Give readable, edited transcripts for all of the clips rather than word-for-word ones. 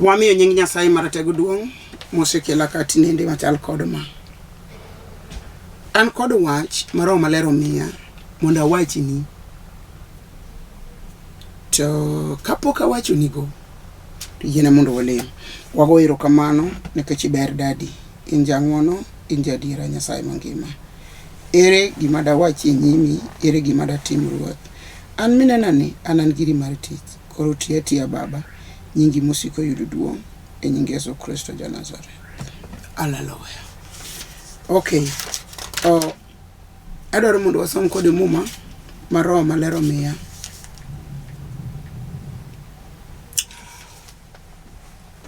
Wamiyo nying Nyasaye maratego duong' mosekela ka tinende machal kod ma. An kod wach ma Roho Maler omiya mondo awachni. To kapok awachonigo, to yiena mondo walem. Wago erokamano nikech iber dadi. In jang'wono, in jaadiera Nyasaye mangima. Ere gima dawachi e nyimi, ere gima datim Ruoth? An minena ni, an an giri mar tich. Koro ti atiya Baba, nyingi mosiko yudo duong' e nying Yesu Kristo ja Nazareth. Hallelujah. Okay. Oh, adwaro mondo wasom kode Muma ma Roho Maler omiya.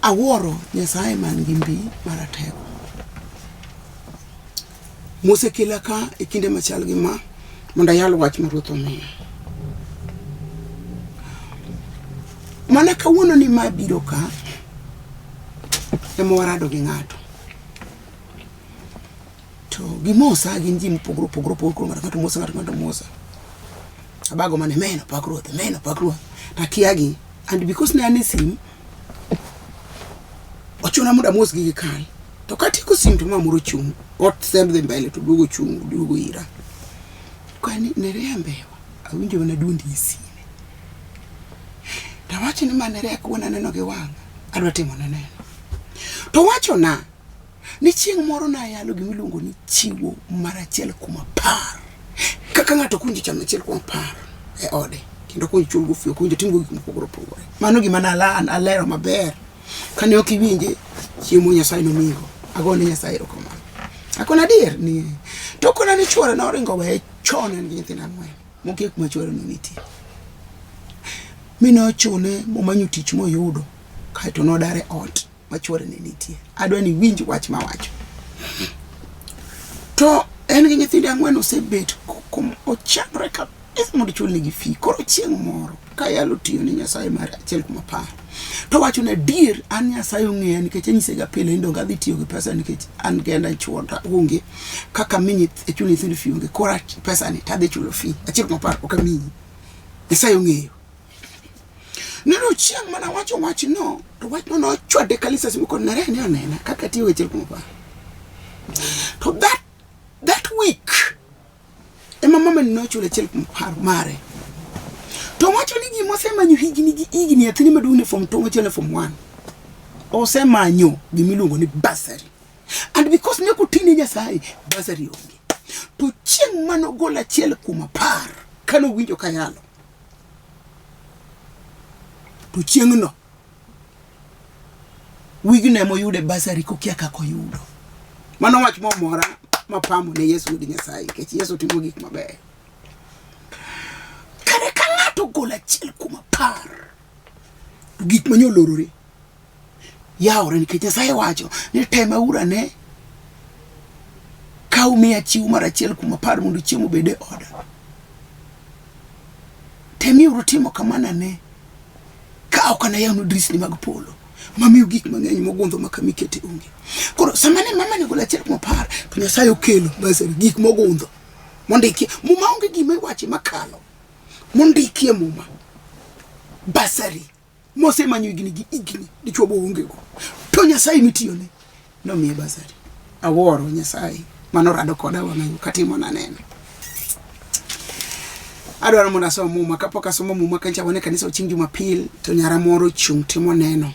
Awuoro Nyasaye man gi mbi maratego mosekela ka e kinde machal gi ma mondo ayal wach ma Ruoth omiya. Mana kawuono ni ma biro ka ema warado gi ng'ato to gimosa gin ji mopogore opogore opogore koro ng'ato ng'ato mosa ng'ato ng'ato mosa abago mana amen opak ruoth amen opak ruoth to akiagi and because ne an e sim ochuna mondo amosgi gi kal to katieko sim to ma moro chung' ot sem dhi mbele to duogo chung' duogo ira kani Nerea Mbewa awinjo mana duondi e sime to awacho ni ma Nerea kawuono aneno gi wang'a adwa timo ne neno to wachona ni chieng' moro nayalo gima iluongo ni chiwo mar 1/10. Kaka ng'ato ok owinjo cham 1/10 e ode kendo ok owinjo chul go fee, ok owinjo timgo gik mopogore opogore. Mano gima nalero maber. Kane ok iwinje, chiemo Nyasaye nomiyigo. Agone Nyasaye erokamano. Akona adier ni to kona ni chuore noringo weye chon en gi nyithindo ang'wen mokia kuma chuore no nitie. Mi nochune momanyo tich moyudo kaeto nodar e ot. ma chuore ne nitie. Adwa ni iwinj wach mawacho. To en gi nyithinde ang'wen osebet ochandore kabisa mondo chulnegi fee. Koro chieng' moro ka yalo tiyo ne Nyasaye mar 1/10 to wacho ni adier an Nyasaye ong'eya nikech anyisega pile ni donge adhi tiyo gi pesa nikech an kenda chuora onge kaka mi achul nyithindo fee onge koro pesa ni tadhi chulo fee 1/10 ok amiyi. Nyasaye ong'eyo. Neno chieng' mana wacho wachno to wachno nochwade kanisa simu kod nare ni onena kaka tiyo weche kuom pa. To that week ema mama ni nochulo 1/10 mare. To wacho ni gima osemanyo higni gi higni nyathini maduong' ne form 2 machielo ne form 1. Osemanyo gima iluongo ni bursary. And because ne ok otine Nyasaye, bursary onge. To chieng' mane ogolo 1/10 kane owinjo kayalo to chieng'no wigno ema oyude basari kokia kaka oyudo. Mano wach momora mapamo ne Yesu wuod Nyasaye nikech Yesu timo gik mabeyo. Kare ka ng'ato ogolo 1/10 to gik manye olorore yawore nikech Nyasaye wacho ni temauru ane ka umiya chiwo mar 1/10 mondo chiemo obed e oda. Temiuru timo kamano ane ka ok anayawnu dirisni mag polo mamiu gik mang'eny mogundho ma kama ikete onge. Koro sama ne mama ne golo 1/10 to Nyasaye okelo basari gik mogundho mondikie. Muma onge gima iwache makalo mondikie Muma basari mosemanyo higni gi higni dichwo bo onge go to Nyasaye mitiyone nomiye basari. Awuoro Nyasaye mano rado koda wang'ayo katimo naneno. Adwaro mondo asom Muma. Kapok asomo Muma kancha wan e kanisa chieng' Jumapil to nyara moro ochung' timo neno.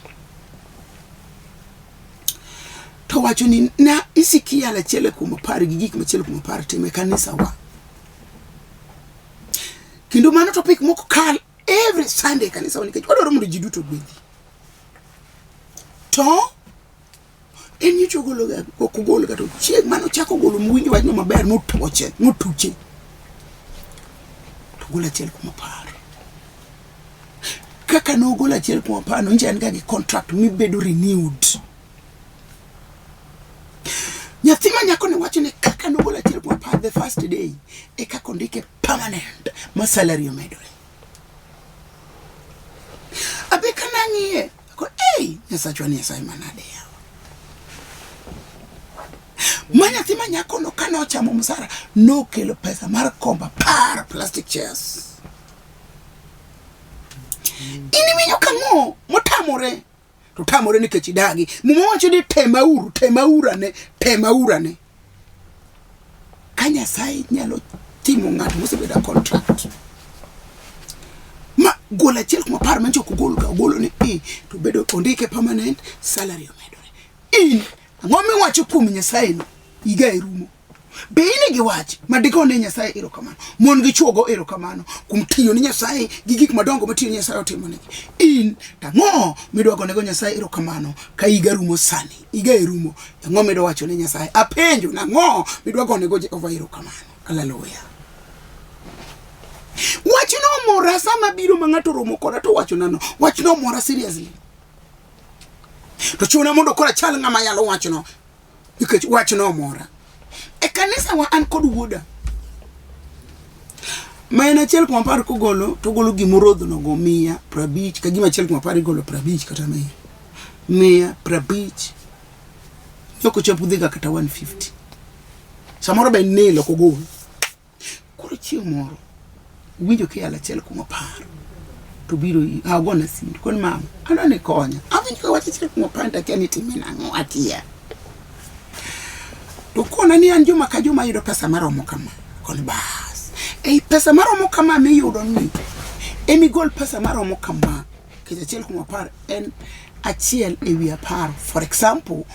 To wacho ni na isiki yalo 1/10 gi gik ma 1/10 timo e kanisa wa. Kendo mano topic mok kal every Sunday e kanisa wa nikech wadwaro mondo ji duto ogwedhi. To en nyocha ogolo ok ogol kata chieng' mane ochako golo mowinjo wachno maber motuoche motuche to ogolo 1/10. Kaka nogolo 1/10 nonyiso en ga gi contract mibedo renewed. Nyathi ma nyako ne wacho ni kaka nogolo 1/10 the first day e kaka ondike permanent ma salary omedore. Abe ka nang'iye, ako ei, Nyasachwa ni Nyasaye manade yawa. Ma nyathi ma nyakono kane ochamo msara nokelo pesa mar komba 10 plastic chairs. In iwinjo kang'o motamore To tamore nikech idagi. Muma wacho ni temauru, temauru ane, temauru ane. Ka Nyasaye nyalo timo ng'ato mosebedo a contract ma gol achiel kuom apar mancho ok ogol ka ogolo ni i to bedo ondike permanent salary omedore. In ang'o miwacho kuom Nyasaye no? Higa e rumo. Be in gi wach ma digo ne Nyasaye erokamano? Mon gi chwo go erokamano kuom tiyo ne Nyasaye gi gik madongo ma tiyo ne Nyasaye otimonegi. In to ang'o midwa gonego Nyasaye erokamano ka higa rumo sani? Higa e rumo. Ang'o midwa wacho ne Nyasaye? Apenjo, nang'o midwa gonego Jehova erokamano? Haleluya. Wachno omora sama biro ma ng'ato romo koda to wachona no. Wachno omora seriously. To chuna mondo koro achal ng'ama yalo wachno. nikech wachno omora. E kanisa wa an kod wuoda ma en achiel kuom apar kogolo to ogolo gimorodhno go 150 ka gima achiel kuom apar igolo 50 kata 100 150 ok ochopo dhiga kata 150 samoro be nil ok ogol. Koro chieng' moro winjo kiyalo achiel kuom apar to biro agona simu koni mama adwa ni konya awinjo ka wach achiel kuom apar to akia ni itime nang'o akia to kona ni an juma ka juma ayudo pesa maromo kama koni bas ei pesa maromo kama miyudo ni emigol pesa maromo kama nikech achiel kuom apar en achiel ewi apar for example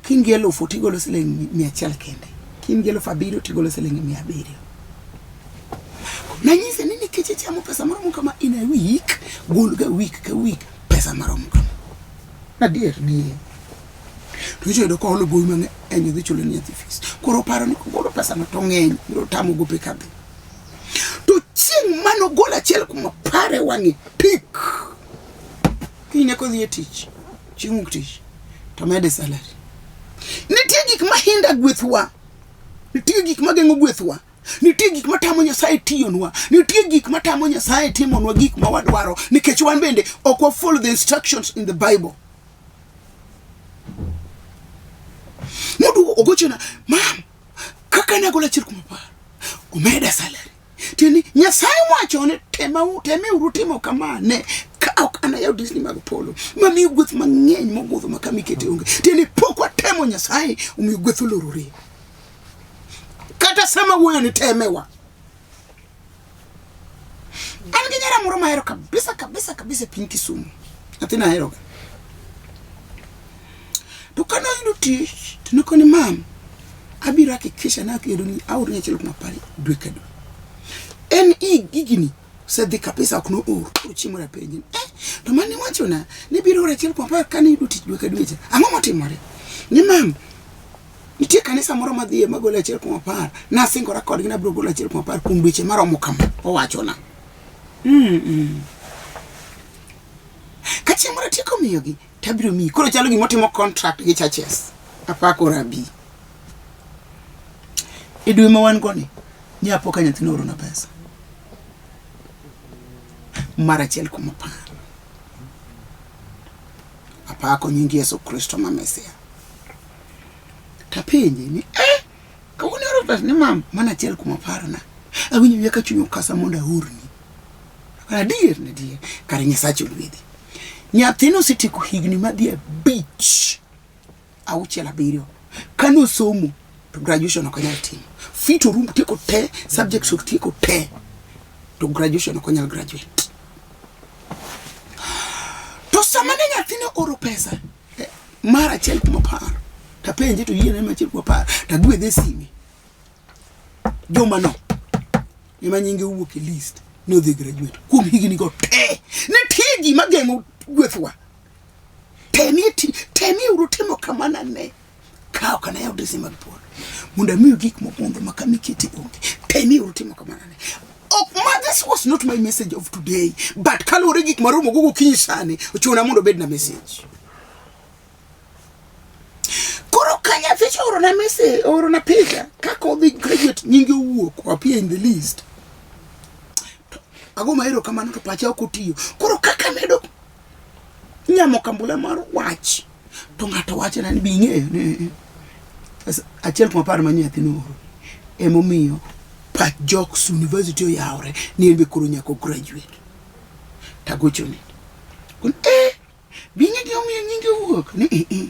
Ka in gi elufu to igolo siling 100 kende. Ka in gi 7000 to igolo siling 700. Nanyise ni nikech ichamo pesa maromo kama in a week, gol ga week ka week pesa maromo kama. Adier ni. To nyocha oyudo ka oholo gowi mang'eny odhi chulo ne nyathi fees. Koro oparo ni kogolo pesa no to ng'eny, biro tamo gope kadhi. To chieng' mane ogolo achiel kuom apar e wang'e tik. Kinyne kodhi e tich, chieng' wuok tich, to mede salary. Nitie gik ma hinda gwethwa. Nitie gik ma geng'o gwethwa. Nitie gik ma tamo Nyasaye tiyonwa. Nitie gik ma tamo Nyasaye timonwa gik ma wadwaro nikech wan bende ok wa follow the instructions in the Bible. Moduogo ogochona, mam, kaka nagolo achiel kuom apar, omeda salary. Tiende ni Nyasaye wacho ni temau temeuru timo kama ne ka ok anayaw dirisni mag polo mamiyo gweth mang'eny mogundho ma kama ikete onge. Tiende ni pok watemo Nyasaye omiyo gweth olorore. Kata sama wuoyo ni temewa. An gi nyara moro mahero kabisa kabisa kabisa e piny Kisumu. Nyathina aheroga. To kane oyudo tich, to nokoni mam, abiro hakikisha ni ayudo ni aoro ni achiel kuom apar dwe ka dwe. En higni osedhi kabisa ok noor. Koro chieng' moro apenje ni, eh, to mane iwachona ni ibiro oro achiel kuom apar kane iyudo tich dwe ka dwe cha. Ang'o motimore? Ni mam, nitie kanisa moro madhiye magolo achiel kuom apar. Nasingora kodgi ni abiro golo achiel kuom apar kuom dweche maromo kama. Owachona. Ka chieng' moro atieko miyogi, to abiro miyi. Koro chalo gima otimo contract gi churches. Apako rabi. E dwe ma wan go ni, ne apo ka nyathina oorona pesa. Mar achiel kuom apar. Apako nying Yesu Kristo ma Mesia. Tapenje ni, eh, kawuono ioro pesa ni mam, mana achiel kuom aparna. Awinjo wiya ka chuny okasa mondo aorni. Adier, adier, kare Nyasache ogwedhi. Nyathino osetieko higni madhi abich, auchiel abiriyo. Kane osomo to graduation ok onyal timo. Fee to orum tieko te, subjects otieko te, to graduation ok onyal graduate. To sama ne nyathino oro pesa eh, mar achiel kuom apar, tapenje to yiene mar achiel kuom apar, tagwedhe e sime. Jumano ema nyinge owuok e list ni odhi graduate kuom higni go te. Nitie ji mageng'o gwethwa. Temie ti, temie uru timo kamana ne. Ka ok anayaw dirisni mag polo mondo amiu gik mogundho ma kama ikete onge. Temie uru timo kamana ne. Ok ma this was not my message of today, but kaluwore gi gik maromo go gokinyi sani, ochuna mondo obed na message. Koro ka nyathi cha oorona message, oorona picha kaka odhi graduate nyinge owuok o appear in the list. To ago ma erokamano to pacha ok otiyo. Koro kaka medo nyamo kambula mar wach to ng'ato wachona ni be ing'eyo ni achiel kuom apar ma nyathi nooro emomiyo pach Jokes University oyawre ni en be koro nyaka o graduate. Tagochone. Eh, Bing'e gima omiyo nyinge owuok? Ni eh, eh.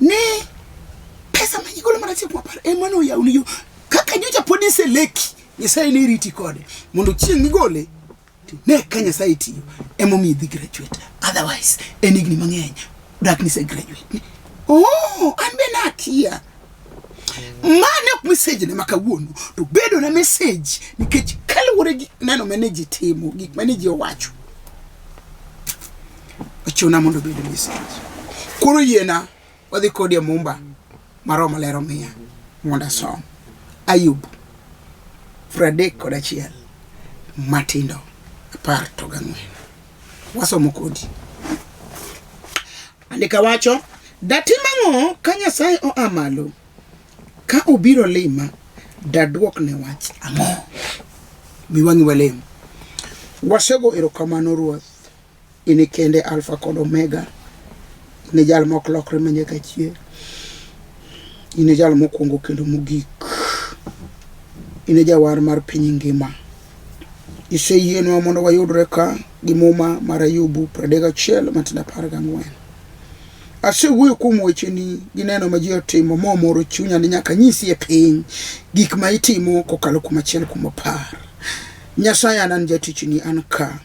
Ne pesa ma igolo mar achiel kuom apar ema noyawni yo. Kaka nyocha pod iseleki, Nyasaye ne riti kode mondo chieng' migole ne ka Nyasaye tiyo emomiyo idhi graduate. Otherwise en higni mang'eny dak ni se graduate. Oh, an be nakia. Ma ne ok message ne ma kawuono to bedo na message nikech kaluwore gi neno mane ji timo gik mane ji owacho ochuna mondo obed message. Koro yiena wadhi kodi e Mumba ma Roho Maler omiya mondo asom. Ayub 31 matindo 14. Wasomo kodi. Andika wacho, datim ang'o ka Nyasaye oa malo? Ka obiro lima, dadwokne wach ang'o? Mi wang'i walem. Wasego erokamano Ruoth. In e kende Alfa kod Omega. In e jal mok lokre ma nyaka chieng'. In e jal mokwongo kendo mogik. In e jawar mar piny ngima. Iseyienwa mondo wayudre ka gi muma mar Ayubu 31 matindo 14. Asewuoyo kuom wecheni gi neno ma ji otimo momoro chunya ni nyaka anyisi e piny gik ma itimo kokalo kuom achiel kuom apar. Nyasaye an an jatichni an ka.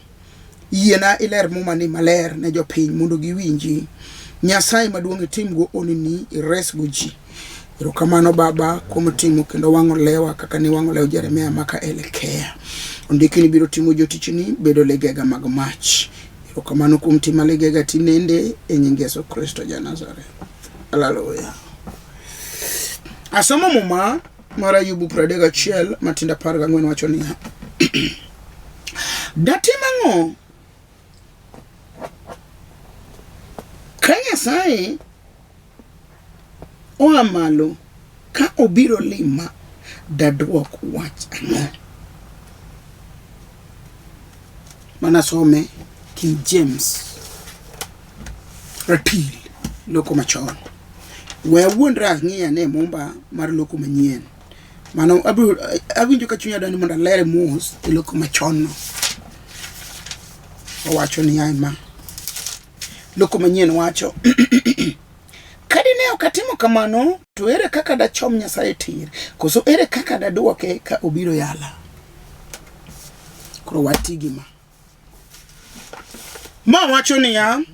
Yiena iler mumani maler ne jopiny mondo giwinji. Nyasaye maduong' itimgo onini iresgo ji. Erokamano Baba kuom timo kendo wang'o lewa kaka ne wang'o lew Jeremia maka Elekea. Ondiki ni biro timo jotichni bedo ligega mag mach. Erokamano kuom tima ligega tinende e nying Yesu Kristo ja Nazareth. Haleluya. Asomo muma mar Ayubu 31 matindo 14 wacho niya. Datim ang'o ka Nyasaye oa malo ka obiro lima dadwok wach ang'o? Mana some King James ratil loko machon. We awuondra ang'i ane mumba mar loko manyien. Mano abiro awinjo ka chunya dwani mondo alere mos e loko machon no. Owacho niya ema. Loko manyien wacho ka dine ok atimo kamano to ere kaka dachom Nyasaye tir? Koso ere kaka dadwoke ka obiro yala? Koro wati gi ma. Ma wacho niya,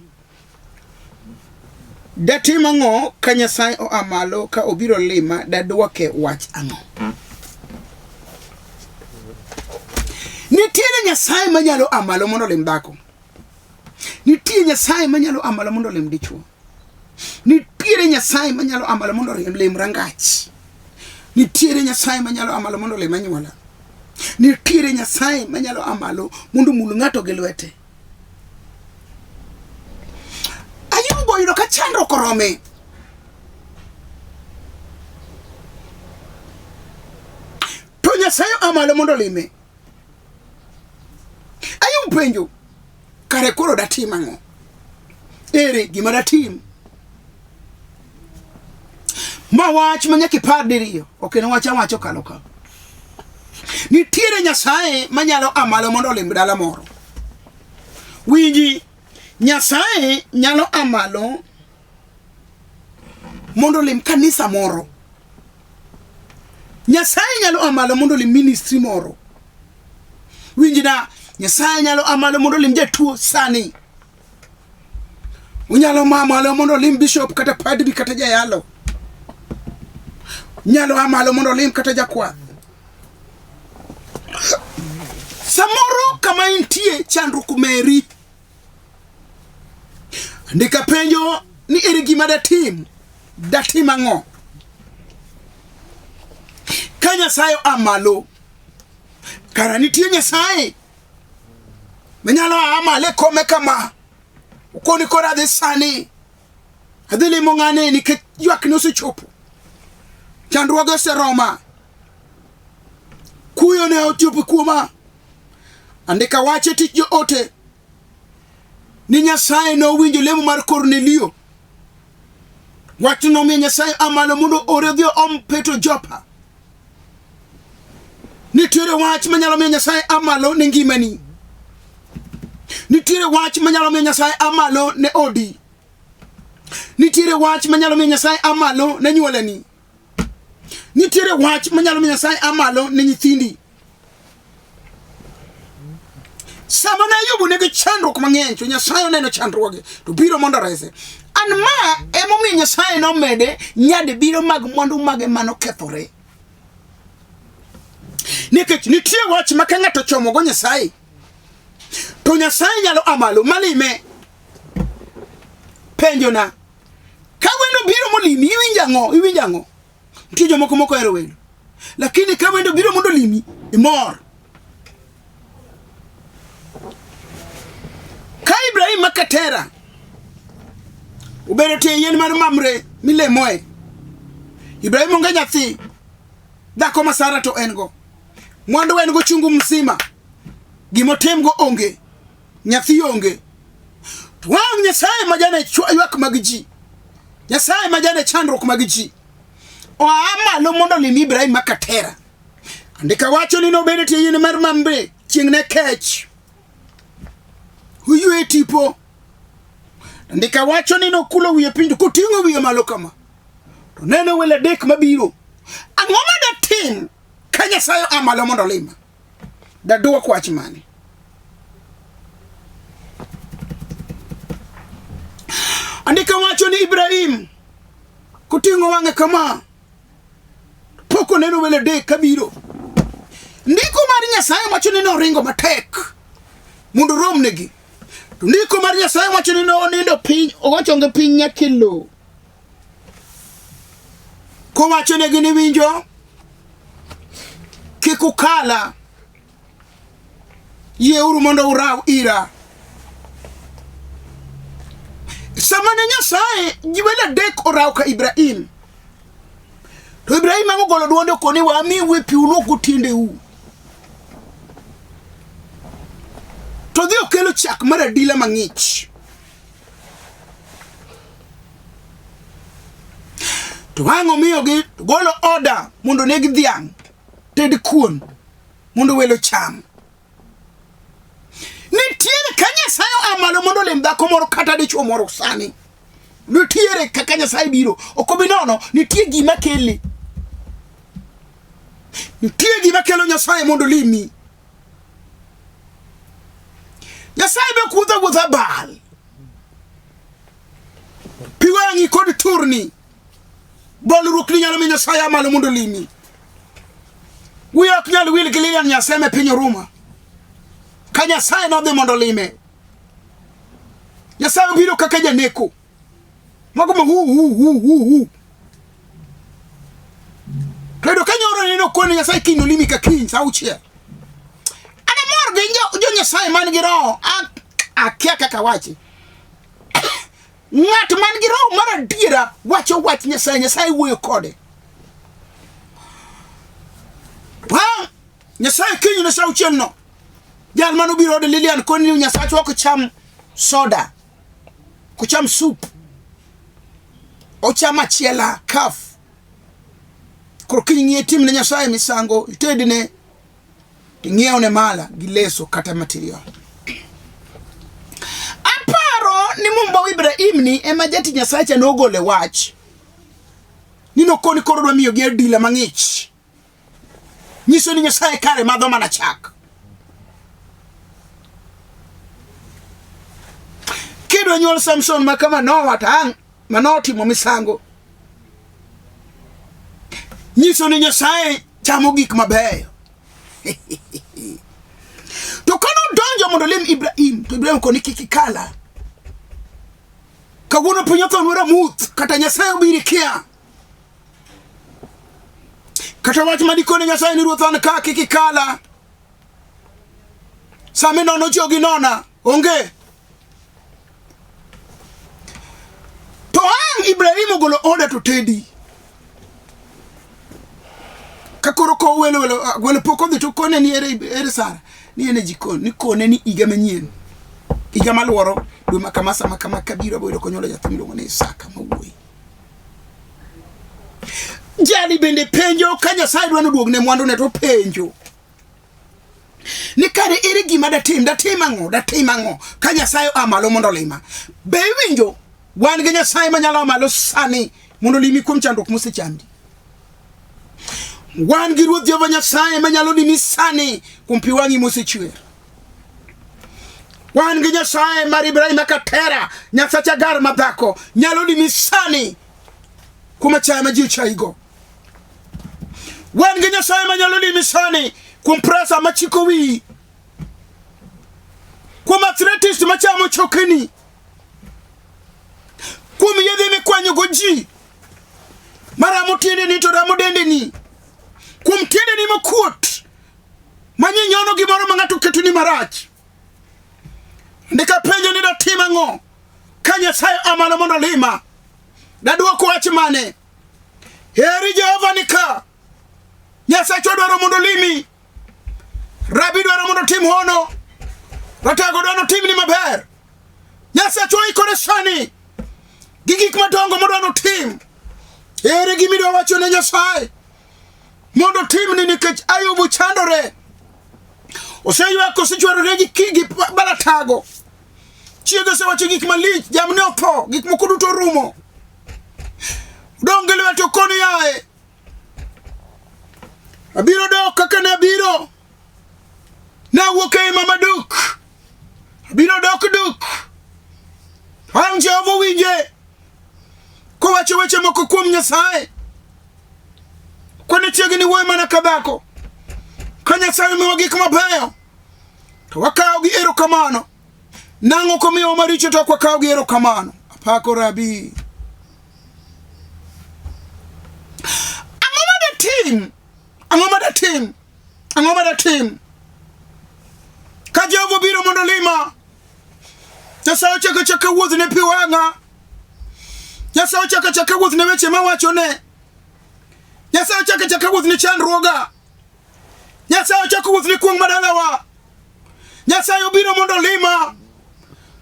datim ang'o ka Nyasaye oa malo ka obiro lima dadwoke wach ang'o? Nitiere Nyasaye manyalo a malo mondo olim dhako. Nitie Nyasaye manyalo a malo mondo olim dichwo. Nitiere Nyasaye manyalo a malo mondo olim rangach. Nitiere Nyasaye manyalo a malo mondo olim anyuola. Nitiere Nyasaye manyalo a malo mondo omul ng'ato gi lwete. Ayubu oyudo ka chandruok orome. To Nyasaye a malo mondo olime. Ayub penjo, kare koro datim ang'o? Ere gima datim? Ma wach ma nyaka ipar diriyo, ok en wach awacho kalo ka. Nitiere Nyasaye manyalo a malo mondo olim dala moro. Winji, Nyasaye nyalo a malo mondo olim kanisa moro. Nyasaye nyalo a malo mondo olim ministry moro. Winjna, Nyasaye nyalo a malo mondo olim jatuo sani. Unyalo a malo mondo olim bishop kata padri kata jayalo. Nyalo a malo mondo olim kata jakwath. Samoro kama intie chandruok omeri. Andika penjo ni ere gima datim? Datim ang'o? Ka Nyasaye oa malo, kara nitie Nyasaye manyalo aa malo e kome kama okoni koro adhi sani adhi limo ng'ane nikech ywakne osechopo chandruoge oseroma kuyo ne ochopo kuoma andika wach e tich joote ni Nyasaye nowinjo lemo mar Kornelio. Wachno nomiyo Nyasaye a malo mondo ore odhi oom Petro Jopa. Nitiere wach manyalo miyo Nyasaye a malo ne ngimani. Nitiere wach manyalo miyo Nyasaye a malo ne odi. Nitiere wach manyalo miyo Nyasaye a malo ne nyuoleni. Nitiere wach manyalo miyo Nyasaye a malo ne nyithindi. Sama ne Ayubu nigi chandruok mang'eny to Nyasaye oneno chandruoge to biro mondo orese. An ma emomiyo Nyasaye nomede nyadibiriyo mag mwandu mage manokethore. Nikech nitie wach ma ka ng'ato ochomogo Nyasaye to Nyasaye nyalo a malo malime. Penjona, ka wendo biro molimi, iwinjo ang'o? Iwinjo ang'o? Nitie jomoko mok ohero welo. Lakini ka wendo biro mondo olimi, imor. Ka Ibrahim Makatera obedo tie yien mar Mamre milemoe, Ibrahim onge nyathi, dhako ma Sara to en go. Mwandu en go chungu mzima, gimotimgo onge, nyathi onge. To wang' Nyasaye ma jane ywak mag ji, Nyasaye ma jane chandruok mag ji, oa malo mondo olim Ibrahim Makatera. Andika wacho ni nobedo tie yien mar Mamre chieng' ne kech. Oywe tipo. Andika wacho ni nokulo wiye piny to koting'o wiye malo kama. To neno welo adek mabiro. Ang'o ma datim ka Nyasaye oa malo mondo olima? Dadwok wach mane? Andika wacho ni Ibrahim koting'o wang'e kama pok oneno welo adek kabiro. Ndiko mar Nyasaye wacho ni noringo matek mondo oromnegi. To ndiko mar Nyasaye wacho ni nonindo piny, ogo chonge piny nyaka e lowo. Kowachonegi ni winjo, kik ukala, yieuru mondo uraw ira. Sama ne Nyasaye welo adek oraw ka Ibrahim, to Ibrahim ang' ogolo dwonde okoni wamiu e pi uluok tiendeu. To dhi okelo chak mar adila mang'ich. To ang' omiyogi golo oda mondo neg dhiang', ted kuon mondo welo cham. Nitiere ka Nyasaye oa malo mondo olim dhako moro kata dichwo moro sani. Nitiere kaka Nyasaye biro, ok obi nono, nitie gima kele. Nitie gima kelo Nyasaye mondo olimi. Nyasaye be ok wuotho awuotha bal. Pi wang'i kod turni. Bolruokni nyalo miyo Nyasaye a malo mondo olimi. Wiya ok nyal wil gi Lilian Nyaseme piny Oruma. Ka Nyasaye nodhi mondo olime. Nyasaye obiro kaka janeko. Mago ma hu hu hu hu hu. To ka nyoro neno kone Nyasaye kiny olimi ka kiny sa auchiel. An amor gi jo Nyasaye man gi roho. Akia kaka wachi. Ng'at man gi roho mar adiera wacho wach Nyasaye, Nyasaye wuoyo kode. Bang' Nyasaye kiny ne sa auchiel no, jal mane obiro ode Lilian koni ni Nyasachwa ok cham soda, ok cham soup, ocham achiela kaf. Koro kiny ng'iye tim ne Nyasaye misango, itedne, ting'iewne mala gi leso kata material. Aparo ni Mumba Ibrahim ni ema jatich Nyasaye cha nogole wach ni nokoni koro dwa miyogi adila mang'ich. Nyiso ni Nyasaye kare madho mana chak. Kidwa nyuol Samson ma kama Nowa to ang' ma notimo misango. Nyiso ni Nyasaye chamo gik mabeyo. To kane odonjo mondo olim Ibrahim, to Ibrahim koni kik ikala. Kawuono piny othonwa ramuth, kata Nyasaye obiro ikia. Kata wach ma dikone Nyasaye ni ruoth an ka kik ikala. Sama inono jogi nona, onge. To ang' Ibrahim ogolo oda to tedi. Ka koro ko welo welo ah, welo pok odhi to kone ni ere ere Sara ni en e jikon ni kone ni higa manyien higa maluoro dwe ma kama sama kama kabiro aboyudo konyuolo nyathi miluongo ni Isaka ma wuoyi. Jali bende penjo ka Nyasaye dwa noduogne mwandune to penjo. Ni kare ere gima datim, datim ang'o, datim ang'o ka Nyasaye oa malo mondo olima. Be iwinjo? Wan gi Nyasaye manyalo a malo sani mondo olimi kuom chandruok mosechandi. Wan gi Ruoth Jehova Nyasaye manyalo limi sani kuom pi wang'i mosechwer. Wan gi Nyasaye mar Ibrahim Akatera, Nyasach Agar madhako, nyalo limi sani kuom achaya ma ji ochayigo. Wan gi Nyasaye manyalo limi sani kuom presa machiko wiyi, kuom arthritis machamo chokeni, kuom yedhe mikwanyogo ji maramo tiendeni to ramo dendeni, kuom tiendeni mokuot manyinyono gimoro ma ng'ato oketoni marach. Ndika penjo ni datim ang'o ka Nyasaye amalo mondo olima? Dadwok wach mane? Heri Jehova ni ka. Nyasachwa dwaro mondo olimi. Rabi dwaro mondo otim hono. Ratego dwaro otimni maber. Nyasachwa oikore sani gi gik madongo modwa notim. Ere gima idwa wacho ne Nyasaye mondo otimni nikech Ayubu chandore. Oseywak osechwarore gi gi balatago. Chiege osewacho gik malich, jamni otho, gik moko duto orumo. Donge lwete okoni yaye. Abiro dok kaka ne abiro. Nawuok ei mama duk. Abiro dok duk. Ang' Jehova owinje kowacho weche moko kuom Nyasaye. Kone chiegni wuoyo mana ka dhako. Ka Nyasaye omiwa gik mabeyo, to wakawo gi erokamano. Nang'o komiyowa maricho to ok wakaw gi erokamano. Apako Rabi. Ang'o ma datim? Ang'o ma datim? Ang'o ma datim? Ka Jehova obiro mondo olima, Nyasaye ochako achaka wuoth ne pi wang'a. Nyasaye ochako achaka wuoth ne weche mawachone. Nyasaye ochako achaka wuoth ne chandruoga. Nyasaye ochako wuoth ne kuong' madalawa. Nyasaye obiro mondo olima,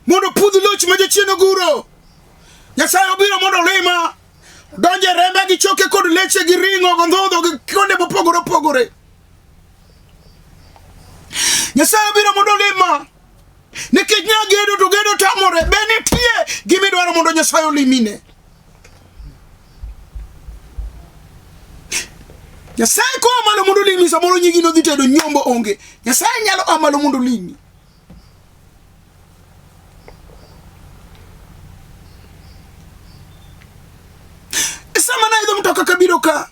mondo opudh loch ma jachien oguro. Nyasaye obiro mondo olima, odonje remba gi choke kod leche gi ring'o gi ndhodho gi konde mopogore opogore. Nyasaye obiro mondo olima nikech nya gedo to gedo tamore. Be nitie gima idwaro mondo Nyasaye olimine? Nyasaye koa malo mondo olimi, samoro nyigi nodhi tedo nyombo onge. Nyasaye nyalo a malo mondo olimi. Sama naidho mtoka kabiro ka,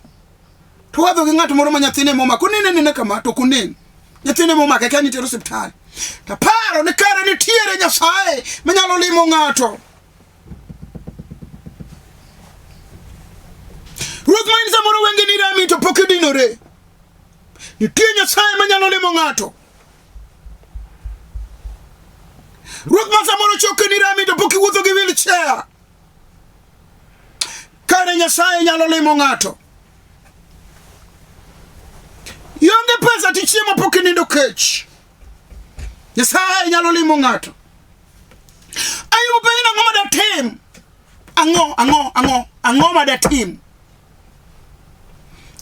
to wadho gi ng'at moro ma nyathine momako, onene nene kama to ok onen. Nyathine momako eka nitero osiptal. Taparo ni kare nitiere Nyasaye manyalo limo ng'ato. Ruoth ma in samoro wengeni rami to pok idinore. Nitie Nyasaye manyalo limo ng'ato. Ruoth ma samoro chokeni rami to pok iwuotho gi wheelchair. Kare Nyasaye nyalo limo ng'ato. Ionge pesa tichiemo pok inindo kech. Nyasaye nyalo limo ng'ato. Ayubu penjo ang'o ma datim? Ang'o, ang'o, ang'o, ang'o ma datim?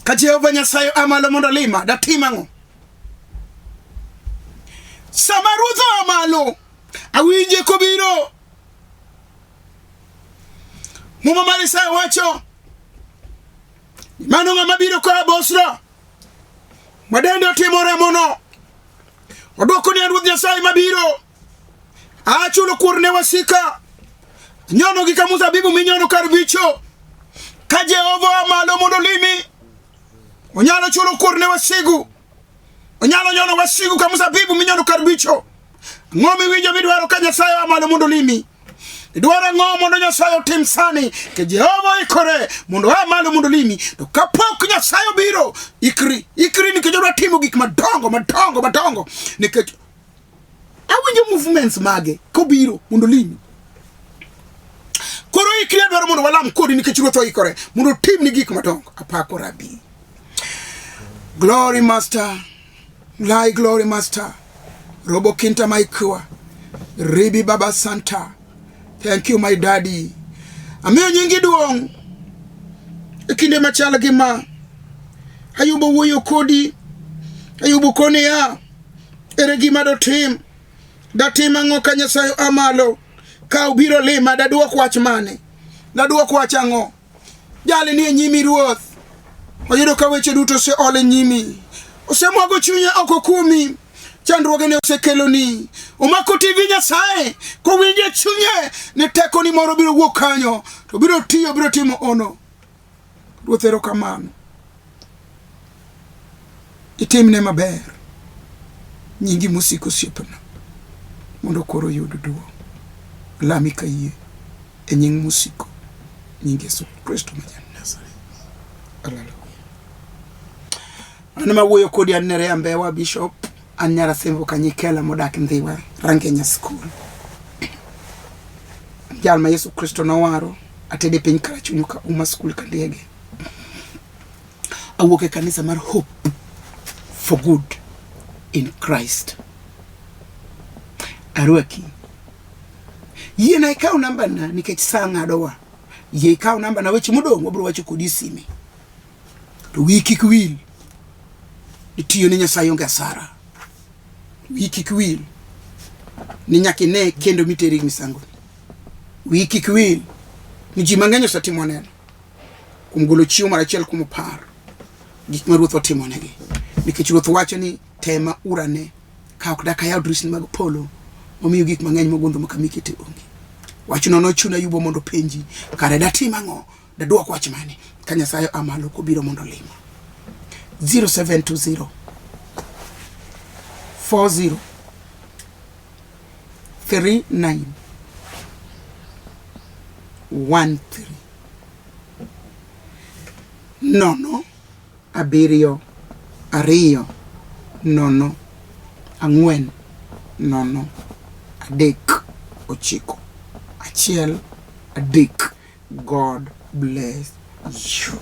Ka Jehova Nyasaye oa malo mondo olima, datim ang'o? Sama Ruoth oa malo, awinje kobiro. Muma mar Isaya wacho, mano ng'ama biro koa Bosra, ma dende otimo remono. Odwoko ni an Ruoth Nyasaye mabiro. Achulo kuor ne wasika. Nyono gi ka mzabibu minyono kar bicho. Ka Jehova oa malo mondo olimi, onyalo chulo kuor ne wasigu. Onyalo nyono wasigu ka mzabibu minyono kar bicho. Ang'o miwinjo midwaro ka Nyasaye oa malo mondo olimi? Idwaro ang'o mondo Nyasaye otim sani? Ke Jehova oikore mondo oa malo mondo olimi. To kapok Nyasaye obiro, ikri, ikri nikech odwa timo gik madongo madongo madongo. Nikech awinjo movements mage kobiro mondo olimi. Koro ikri adwaro mondo walam kodi nikech Ruoth oikore mondo otimni gik madongo. Apako Rabi. Glory Master. Lai Glory Master. Robo Kinta Maikua. Ribi Baba Santa. Thank you my daddy. Amiyo nyingi duong' e kinde machal gi ma. Ayubo wuoyo kodi. Ayubo koni ya. Ere gima dotim? Datim ang'o ka Nyasaye oa malo? Ka obiro lima, dadwok wach mane? Dadwok wach ang'o? Jali nie nyimi Ruoth. Oyudo ka weche duto oseol e nyimi. Osemwago chunye oko kuomi. Chandruogene osekeloni. Omako TV Nyasaye kowinjo e chunye ni tekoni moro biro wuok kanyo to biro tiyo biro timo ono. Ruoth erokamano. Itimne maber. Nyingi mosiko osiepna mondo koro oyud duong'. Lami ka yie e nying mosiko nying Yesu Kristo ma ja Nazareth. Haleluya. An ma wuoyo kodi an Nerea Mbewa Bishop, an nyar Asembo Kanyikela modak Ndhiwa, Rangenya School. Jal ma Yesu Kristo nowaro, atede piny Karachuonyo ka Uma School Kandiege. Awuok e kanisa mar Hope for Good in Christ. Arwaki. Yiena ikaw nambana nikech saa ng'adowa. Yie ikaw nambana weche modong' wabiro wacho kodi e sime. To wiyi kik wil ni tiyo ne Nyasaye onge asara. Wiyi kik wil ni nyaka ine kendo miteri misango. Wiyi kik wil ni ji mang'eny osetimo neno kuom golo chiwo mar achiel kuom apar gik ma Ruoth otimonegi. Nikech Ruoth wacho ni tema urane ka ok dak ayaw dirisni mag polo omiyo gik mang'eny mogundho ma kama ikete onge. Wachno nochuno Ayubo mondo openji kare datim ang'o Dadwok wach mane ka Nyasaye oa malo kobiro mondo olima? 0720 40 39 13 nono abiriyo ariyo nono ang'wen nono adek ochiko achiel adek. God bless you.